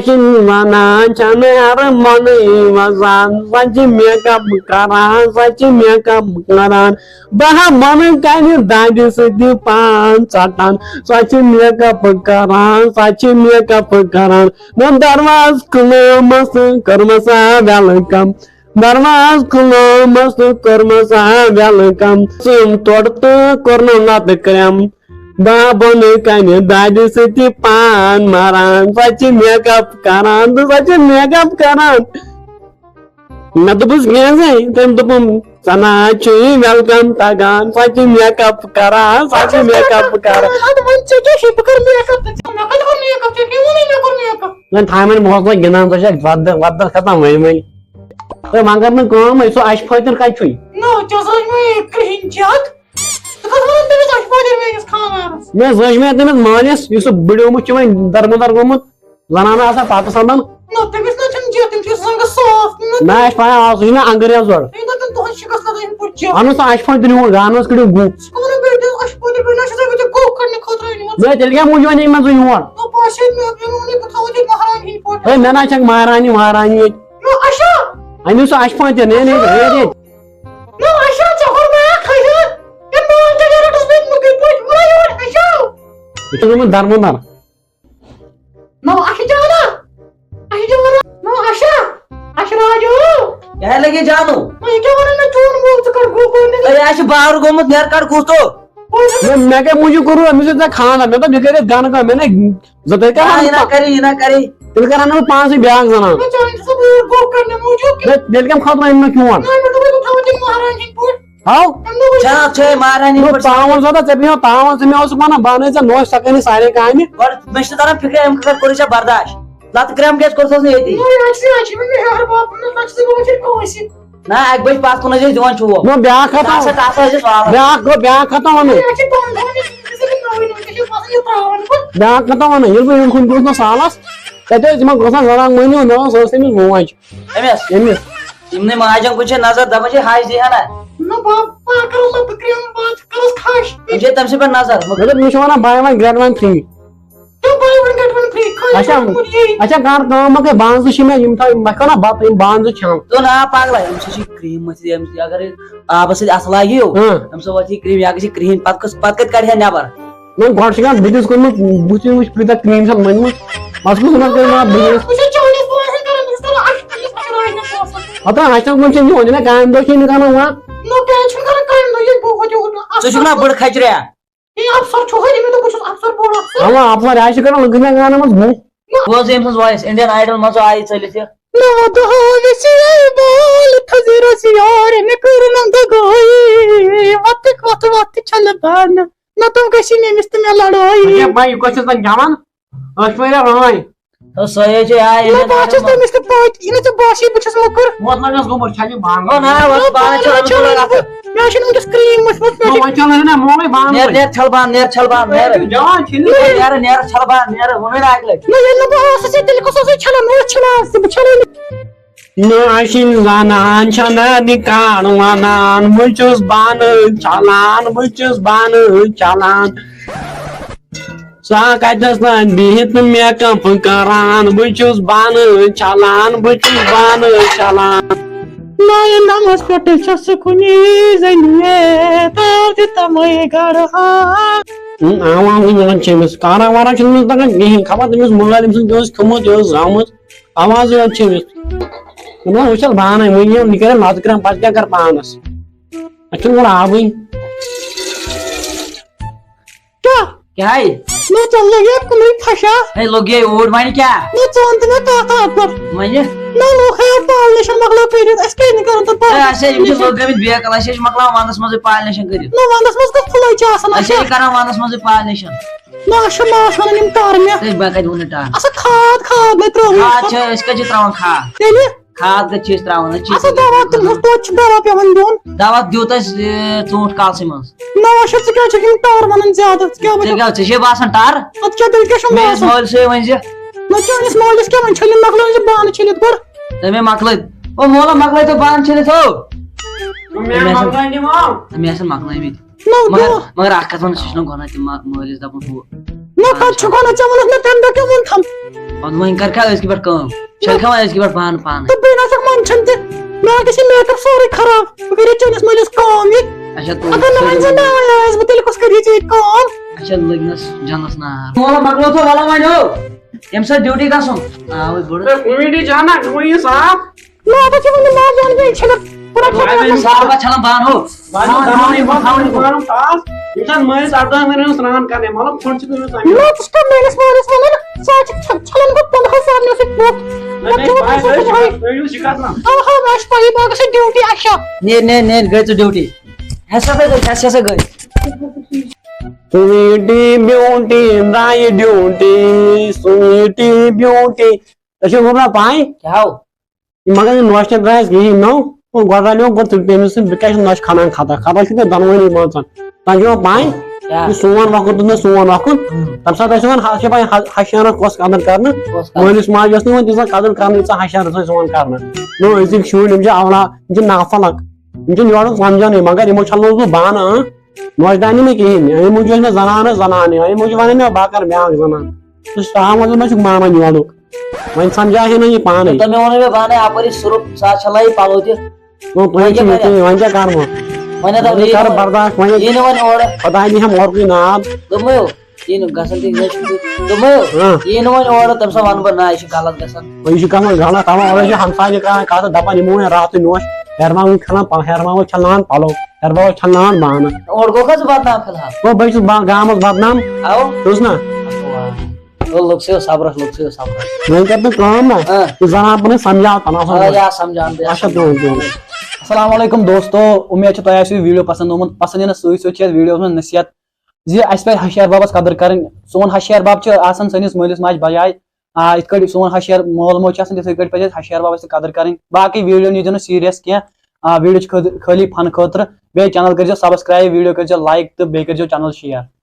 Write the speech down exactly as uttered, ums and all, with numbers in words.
چھِ وَنان، چھَنہٕ ہَرٕ مۄنٕے وَسان۔ سۄ چھِ makeup کَران، سۄ چھِ makeup کَران۔ بہٕ ہا بۄنہٕ کَنہِ دادِ سۭتۍ پان ژَٹان۔ سۄ چھِ makeup کَران، سۄ چھِ makeup کَران۔ نہ دروازٕ کھُلومَس، کٔرمَس آ welcome۔ دروازٕ کھُلومَس، کٔرمَس آ welcome۔ ژٕم تورٕ تہٕ کوٚرنَم نَتہٕ کرٛٮ۪م۔ بابُن کَنہِ دادِ سۭتۍ پان مَران۔ سۄ چھِ makeup کَران تہٕ سۄ چھِ makeup کَران۔ مےٚ دوٚپُس، "کینٛہہ زَے؟" تٔمۍ دوٚپُن، "ژٕ نہ حظ چھُے welcome تَگان، سۄ چھِ makeup کَران، سۄ چھِ makeup کَران۔" اَدٕ وۄنۍ ژےٚ کیٛاہ چھُے؟ بہٕ کَرٕ makeup تہٕ ژٕ، مےٚ کَتہِ کوٚر makeup؟ ژےٚ کیٛاہ ووٚنُے مےٚ کوٚر makeup؟ وۄنۍ تھاوِ وۄنۍ محسن گِنٛدان، ژٕ چھَکھ وَدٕ وَدٕ ختم وۄنۍ وۄنۍ۔ تہٕ وۄنۍ کَر نہٕ کٲم، یہِ سُہ اَشہِ فٲطر کَتہِ چھُے؟ نہ، ژےٚ زٲج مےٚ یہِ کرٛہِنۍ چَک۔ ژٕ کَتھ وَنان تٔمِس اَشہِ فٲطر میٛٲنِس خانٛدارَس؟ مےٚ زٲج مےٚ تٔمِس مٲلِس، یُس سُہ بٕڈیومُت چھُ وۄنۍ دَرمُدَر گوٚمُت۔ زنانہٕ آسان پتہٕ سنان۔ نہ، تٔمِس نہ چھُنہٕ جِتھ، تٔمِس چھُ زنٛگہٕ صاف۔ نہ، نہ، اَسہِ پَیہِ آز، سُہ چھُنہ انگریز اورٕ۔ تٔمۍ دوٚپ، تٔمۍ تُہنٛد شِکست نہ تٔمۍ پوٚت جِتھ۔ اَنُن سُہ اَسہِ پھٲنۍ تہِ نیوٗر، گانہٕ اوس کٔڑِو گُپھ۔ ژٕ کَمَن بیٚیہِ دِژ اَسہِ پھٲنۍ تہِ بیٚیہِ نہ چھُ سُہ وٕنہِ گُپھ کَڑنہٕ خٲطرٕ أنِمُت۔ نہ، تیٚلہِ کیٛاہ موٗجوٗب اَنے یِمَن ژٕ یور؟ نہ، پانٛژھ شےٚ مےٚ، مےٚ ووٚنُے بہٕ تھاوَو تیٚلہِ مہرانہِ ہِنٛدۍ پٲٹھۍ۔ ہے، مےٚ نہ چھَکھ مہرانہِ وہرانہِ ییٚتہِ۔ نہ، اَچھا۔ أنِو سُہ اَسہِ پھٲنۍ تہِ، نے، نے، ہے، ییٚتہِ۔ نہ، اَچھا، ژےٚ کوٚر مےٚ اَکھ خٲطرٕ۔ ہے، مول تہِ رَٹَس بہٕ ییٚتہِ مُکٕے پٲٹھۍ، وَلہٕ یور، اَچھا۔ یہِ چھُ گوٚمُت درمُدر۔ نو اَکھ جانا، اَکھ جانا، نو اَشا، اَشراجو۔ کیٛاہ لگے جانو؟ نو یہِ کیٛاہ وَنان مےٚ چون مول ژٕ کَر گوٚو گوٚو مےٚ؟ ہے، یہِ چھُ باورٕ گوٚمُت، نیر کَڑ گُتھ تو۔ گوٚو مےٚ۔ مےٚ، مےٚ کیٛاہ موٗجوٗب کوٚروٕ أمِس سۭتۍ ژےٚ خانٛدر؟ مےٚ دوٚپ یہِ کَرِ اَسہِ گَنہٕ کٲم، مےٚ نَے ضوٚرَتھ کیٛاہ آ، وَنہٕ یہِ نہ بہٕ؟ کَرِ، یہِ نہ کَرِ۔ تیٚلہِ کَرٕ ہا نہٕ بہٕ پانسٕے بیٛاکھ زَنان۔ نہ، چانہِ چھُ سُہ بوٗٹھ گوٚو کَڑنہٕ موٗجوٗب کہِ نہ، تیٚلہِ کَمہِ خٲطرٕ أنۍ مےٚ چون؟ نہ، مےٚ دوٚپ، بہٕ تھاوٕ تِم مہرٲنۍ ہِنٛدۍ پٲٹھۍ۔ ہاو؟ چھا، چھے مہرٲنی نو، پٲٹھۍ تاوَن زیادہ، ژےٚ بیٚہو تاوَن، ژٕ مےٚ اوسُکھ وَنان، بہٕ اَنَے ژےٚ نوٚش، ژٕ کَرنہِ سارے کامہِ۔ گۄڈٕ مےٚ چھِ تَران فِکرِ، أمۍ کِتھ پٲٹھۍ کوٚرُے ژےٚ برداش؟ لَتہٕ کرٛٮ۪م کیٛازِ کوٚرتھَس نہٕ ییٚتی؟ نو، یہِ چھِ، یہِ چھِ مےٚ ہیٚہَر باپَن، نہ چھِ ژٕ گوٚمُت ییٚتہِ کٲنٛسہِ۔ نہ، اَکہِ بَجہِ پَتھ کُن ٲسۍ أسۍ دِوان چوب۔ نو، بیٛاکھ کَتھ ژٕ آسہٕ، ژٕ آسہٕ أسۍ والان۔ بیٛاکھ گوٚو، بیٛاکھ کَتھ وَنو؟ یہِ چھِ پَنُن گوٚمُت، یہِ چھِ نٔوٕے نٔوٕے، ژےٚ چھِ باسان یہِ ترٛاوَن بہٕ۔ بیٛاکھ کَتھ وَنو؟ ییٚلہِ بہٕ یِم کُن گوٚژھ نہ سالَس، تَتہِ ٲسۍ یِمَن گژھان زَنان مٔہنیوٗ، نہ ٲس، ٲس تٔمِس موج۔ أمِس؟ أمِس۔ یِمنٕے ماجن کُن چھِ نظر، دَپان چھِ ہَش دی ہنا۔ نہ، بہٕ، بہٕ کَرٕ لَتہٕ کرٛٮ۪م، بہٕ کَرَس کھَش۔ یِم چھِ تٔمۍ سٕے پٮ۪ٹھ نظر۔ مطلب، مےٚ چھِ وَنان buy one get one free۔ تہٕ buy one get one free، خٲلی اچھا، چھُ کوٚرمُت یی۔ اچھا، کَر کٲم، مگر بانہٕ زٕ چھِ مےٚ، یِم تھاو، مےٚ کھیوٚو نا بَتہٕ، یِم بانہٕ زٕ چھَم۔ تو نا پاگلا، أمِس چھِ کرٛہِن مٔتھِتھ، أمِس اگر آبَس سۭتۍ اَتھٕ لاگہِ یو، ہاں۔ أمِس وۄتھی کرٛہِن، یا گژھِ کرٛہِن، پَتہٕ کُس، پَتہٕ کَتہِ کَڑِ ہا نٮ۪بَر؟ وۄنۍ گۄڈٕ چھُ کانٛہہ بٕتھِس کوٚرمُت، بٕتھِ وٕچھ کۭژاہ کرٛہِنۍ چھَن مٔنٛجمٕژ۔ بَس کُس وَنان کٔرۍ ما بٕتھِس؟ بہٕ چھَس چٲنِس پانَس سۭتۍ کَران، بہٕ چھَس کَران اَتھ پَنٛنِس پَتہٕ راجنَس پونٛسہٕ۔ ہَتہٕ اَسہِ چھَنہٕ وٕنہِ چھَنہٕ یِوان، یہِ نہ کامہِ دۄہ چھِ نہٕ کَران وۄنۍ۔ نہ، کیٛازِ چھُنہٕ کَران کامہِ دۄہ؟ یہِ گوٚو ہُتہِ یوٚت نہٕ اَفسَر۔ ژٕ چھُکھ نہ بٔڑ کھَچریا؟ ہے، اَفسَر چھُ ہُتہِ، مےٚ دوٚپ بہٕ چھُس اَفسَر بوٚڑ اَفسَر۔ اَوا، اَفسَر، یہِ چھِ کَران لُکَن ہٕنٛدٮ۪ن گانَن منٛز گُہہ۔ نہ۔ بوز أمۍ سٕنٛز voice، Indian Idol منٛز آیہِ ژٔلِتھ یہِ۔ نہ وَدٕ ہاوِ سی بال تھزِ روزِ یار، مےٚ کٔر نہٕ دَگٲیی۔ وَتٕکۍ وَتھ وَتھ چھَلہٕ بانہٕ۔ نہ تِم گژھِ مےٚ أمِس تہٕ مےٚ لڑٲے۔ اچھا، بھائی، یہِ کۄس چھِ آسان گٮ۪وان؟ ٲشمٲریا رٲنۍ۔ ہو، سۄے چھِ، آے، نہ، بہٕ ہا چھَس تٔمِس تہِ پٲٹھۍ، یہِ نہٕ ژےٚ باسہِ، بہٕ چھَس موٚکُر۔ ووت لَگَس گوٚبُر، چھَلہِ بانہٕ۔ ہو، نہ، وَلہٕ، نہ، بانہٕ چھَلہٕ، چھَلہٕ، بہٕ چھَلہٕ، بہٕ چھَلہٕ۔ مےٚ چھُنہٕ وٕنکیٚس کرٛہِنۍ مٔتھمٕژ، مےٚ نہ، چھُ وۄنۍ چھَلہٕ نہٕ مےٚ مولٕے بانہٕ نیر، وۄنۍ۔ نیر، چھَل بانہٕ، نیر، چھَل بانہٕ، نیر۔ ہے، ژٕ جوان چھِ نہٕ۔ نیر، نیر، نیر، چھَل بانہٕ، نیر، ووٚنُے نہ اَکہِ لَٹہِ۔ نہ، ییٚلہِ نہٕ بہٕ ٲسٕس ییٚتہِ، تیٚلہِ کُس اوسُے چھَلان؟ نہ، چھَلان تہِ، بہٕ چھَلے نہٕ۔ نہ آسِن زنان چھنہ نکار ونان، بہٕ چھُس بانہٕ چھلان، بہٕ چھُس بانہٕ چھلان۔ سۄ کتٮ۪س تام بِہِتھ makeup کران، بہٕ چھُس بانہٕ چھلان، بہٕ چھُس بانہٕ چھلان۔ نایہِ نمس پٮ۪ٹھ چھَس کُنی زٔنۍ، تاو تہِ تمے گڑان۔ ہم، آواز نہٕ یِوان چھِ أمِس، کارا وارا چھُنہٕ أمِس تگان کِہیٖنۍ، خبر تٔمِس مٲلۍ أمۍ سُنٛد کیٛاہ اوس کھیوٚمُت، یہِ اوس زامُت۔ آوازٕے یوت چھِ أمِس۔ دوٚپمَس، وٕچھ حظ پانَے، وۄنۍ یِم یہِ کَرن لَتہٕ کرٛٮ۪م، پَتہٕ کیٛاہ کَرٕ پانَس؟ اَتھ چھُنہٕ گۄڈٕ آبٕے۔ کیٛاہ؟ کیٛاہ ہے؟ نہ ژٕ لوٚگ یَتھ کُنُے پھَشا۔ ہے، لوٚگ یے اوٗرۍ، وۄنۍ کیٛاہ؟ نہ ژٕ وَن تہٕ مےٚ کَتھ اَکھ گۄڈٕ۔ وۄنۍ؟ نہ لوٚگ ہے پالنیشن مۄکلٲو کٔرِتھ، اَسہِ کیٛازِ نہٕ کَرُن تہٕ ہے، اَسہِ ہے، یِم چھِ پالنیشن؟ لوٚگ گٔمٕتۍ بیکَل، اَسہِ ہے چھِ مۄکلاوان وَنٛدَس منٛزٕے پالنیشن کٔرِتھ۔ نہ وَنٛدَس منٛز کَتھ پھُلَے چھِ آسان، اَسہِ ہے اَچھا؟ چھِ کَران وَنٛدَس منٛزٕے پالنیشن۔ نہ، اَسہِ چھُ ماس وَنان یِم ٹَر مےٚ۔ ہے، مےٚ کَتہِ ووٚن نہٕ ٹَر؟ اَسا کھاد، کھاد مےٚ ترٛٲو مےٚ۔ کھاد چھِ، أسۍ کَتہِ چھِ ترٛاوان کھاد؟ تیٚلہِ؟ کھاد کَتہِ چھِ أسۍ ترٛاوان؟ أسۍ چھِ اَسا دَوا تہِ، توتہِ چھُ دَوا پٮ۪وان دیُن۔ دَوا دیُت اَسہِ، اے، ژوٗنٛٹھ کالسٕے منٛز۔ نہ، وۄنۍ چھِ ژٕ کیٛازِ چھُکھ یِم ٹَر وَنان زیادٕ؟ ژٕ کیٛاہ ژےٚ وَنان؟ کیٛاہ، ژےٚ چھے باسان ٹَر؟ اَدٕ کیٛاہ تیٚلہِ کیٛاہ چھُ مےٚ ٲسۍ باسان؟ مٲلۍ سٕے ؤنۍ زِ۔ نہ، چٲنِس مٲلِس کیٛاہ وۄنۍ چھٔلِم مۄکلٲوِتھ یہِ بانہٕ چھٔلِتھ گۄڈٕ؟ ہے، مےٚ مۄکلٲوِتھ۔ او مولا، مۄکلٲوِتھ بانہٕ چھٔلِتھ ہو۔ مےٚ مےٚ آسَن، مۄکلٲوِتھ یِم آو۔ مےٚ آسَن مۄکلٲوِمٕتۍ۔ نہ، مگر، دۄہ۔ مگر اکھ کتھ ونہٕ، سُہ چھُنہٕ گۄناہ تہِ ما-، مٲلِس دپُن ہُہ۔ نہ، پتہٕ چھُ گۄناہ، ژےٚ ووٚنُتھ مےٚ تمہِ دۄہ کیٛاہ ووٚنتھم؟ وۄنۍ وۄنۍ کر کھا أزکہِ پٮ۪ٹھ کٲم؟ چھَل کھا وۄنۍ أزکہِ پٮ۪ٹھ پانہٕ پانَے؟ تہٕ بیٚیہِ نہ چھَکھ منٛد چھَنہٕ تہِ، مےٚ گژھِ میک اپ سورُے خراب، بہٕ کَرٕ چٲنِس مٲلِس کٲم یہِ۔ اچھا، تُل، اگر نہٕ وۄنۍ سورُے۔ زَن ناوٕے آیَس بہٕ، تیٚلہِ کُس کَرِ یہِ ژےٚ ییٚتہِ کٲم؟ اچھا، لٔگۍ نَس جَنَس نار۔ وَلہٕ مۄکلو تہٕ وَلہٕ وۄنۍ ہو، ییٚمہِ ساتہٕ ڈیوٹی گژھُن۔ آوٕے بٔڑ۔ اے، کُمِٹی جانا، کھوٚو یہِ صاف۔ نہ، اَتھ چھِ وۄنۍ نار جان بیٚیہِ چھَلَکھ۔ پوٗرٕ وۄنۍ چھَلَکھ۔ وۄنۍ صاف پَتہٕ چھَلان بانہٕ ہو۔ بہٕ آسہٕ دَپان، یہِ گوٚژھ تھاوُن یہِ بانہٕ صاف۔ ییٚمہِ ساتہٕ مٲلِس اَردَہَن ؤرِین ہُنٛد سرٛان کَرنَے، مطلب، کھۄڈ چھِ تٔمِس تَمہِ نہ، ژٕ چھُکھ میٲنِس مٲلِس وَنان، ژٕ حظ چھُکھ چھَ- چھَلان گوٚو پنٛدہَن ساسَن سۭتۍ پھۄکھ۔ نہ، مےٚ چھِ پَے، أسۍ چھِ، أسۍ چھِ کَران۔ آہا، مےٚ چھِ پَیی، بہٕ گژھٕ ڈیوٹی اَشا۔ نیر نیر نیر، گٔے ژٕ ڈیوٹی۔ ہٮ۪س ہسا گٔے، ہٮ۪س ہسا گٔے۔ سویٹی بیوٹی، دایہِ ڈیوٹی، سویٹی بیوٹی۔ ژےٚ چھےٚ گوٚبرا پَے؟ کیٛاہ ہو؟ یہِ مگر یہِ نوشتہٕ درٛایَس کِہیٖنۍ نو۔ گۄڈٕ رلیو گۄڈٕ تٔمِس سۭتۍ، بہٕ کیٛاہ چھُس نوشہِ کھنان خطا؟ خطا چھُ تۄہہِ دۄنوٕنی بٲژَن۔ تۄہہِ چھُوا پَے؟ کیٛاہ؟ یہِ سون وقت تہٕ نہ سون وقت۔ ہُم۔ تَمہِ ساتہٕ ٲسۍ یِوان ہَ-، چھِ پَے ہَ-، ہَشہِ ہَنَس کۄس قدٕر کَرنہٕ؟ کۄس قدٕر؟ مٲلِس ماجہِ ٲس نہٕ یِوان تیٖژاہ قدٕر کَرنہٕ، ییٖژاہ ہَشہِ ہَنَس ٲسۍ یِوان کَرنہٕ۔ نو، أزِکۍ شُرۍ، یِم چھِ اولاد، یِم چھِ نافَلَک۔ یِم چھِنہٕ یورُک سَمجھانٕے، مگر یِمو چھَلنووُس بہٕ بانہٕ، اۭں۔ نوشہِ دانہِ نہٕ کِہیٖنۍ۔ اَمہِ موٗجوٗب ٲسۍ مےٚ زَنانہٕ زَنانٕے، اَمہِ موٗجوٗب وَنان مےٚ بہٕ کَرٕ بیٛاکھ زَنان۔ ژٕ چھُکھ تام منٛز ما چھُکھ مانان یورُک؟ وۄنۍ سَمجھا ہے نہٕ یہِ پانَے۔ تۄہہِ مےٚ ووٚنوُ مےٚ بانَے اَپٲری سُرُف، سُہ حظ چھَلان یہِ پَلو تہِ۔ وۄنۍ تُہۍ چھِو ییٚتہِ، وۄنۍ کیٛاہ کَرٕ بہٕ؟ وۄنۍ ہَتہ وۄنۍ یی کَرٕ نہٕ، برداش، وۄنۍ یی نہٕ وۄنۍ اورٕ۔ خۄداے دِیہِ ہم اورکُے ناد۔ دوٚپمَے ہو، یی نہٕ گژھان تہِ، یہِ چھُ دوٚپمَے ہو، ہاں۔ یی نہٕ وۄنۍ اورٕ، تَمہِ ساتہٕ وَنہٕ بہٕ، نہ، یہِ چھُ غلط گژھان۔ وۄنۍ یہِ چھُ گژھان غلط، تَوَے اورٕ چھِ ہمساے تہِ کَران کَتھ، دَپان یِمو وۄنۍ راتھٕے نوش، ہیرماوٕے کھٮ۪نان پَ-، ہیرماوٕے چھَلناوان پَلو، ہیرماوٕے چھَلناوان بانہٕ۔ اورٕ گوٚو کھا ژٕ بدنام فِلحال؟ گوٚو بہٕ چھُس با-، گامَس بدنام، آو؟ چھُس نہ؟ واہ۔ گوٚو لوٚگ سیو صبرَس، لوٚگ سیو صبرَس۔ وۄنۍ کَر تہٕ کٲم نہ، ہاں۔ یہِ زَنان پَنٕنۍ سَمجھاو تَنہٕ آسان۔ آ، یا سَمجھاوان بیٚیہِ اچھا، سَمجھاوان۔ تُل، تُل۔ السلام علیکم دوستو، امید چھِ تۄہہِ آسِوٕ یہِ ویٖڈیو پسنٛد آمُت۔ پسنٛد یِنس سۭتۍ سۭتۍ چھِ یَتھ ویٖڈیوَس منٛز نصیحت زِ اَسہِ پَزِ ہَشہِ ہیہَر بابَس قدٕر کَرٕنۍ۔ سون ہَشہِ ہیہَر بَب چھُ آسان سٲنِس مٲلِس ماجہِ بجایہِ۔ آ، یِتھ کٲٹھۍ سون ہَشہِ ہیہَر مول موج چھُ آسان، تِتھَے کٲٹھۍ پَزِ اَسہِ ہَشہِ ہیہَر بَبَس تہِ قدٕر کَرٕنۍ۔ باقٕے ویٖڈیو نیٖزیو نہٕ سیٖریَس کینٛہہ۔ آ، ویٖڈیو چھِ خٲطرٕ، خٲلی فن خٲطرٕ۔ بیٚیہِ چینل کٔرۍزیو سبسکرایب، ویٖڈیو کٔرۍزیو لایک تہٕ بیٚیہِ کٔرۍزیو چینل شیئر۔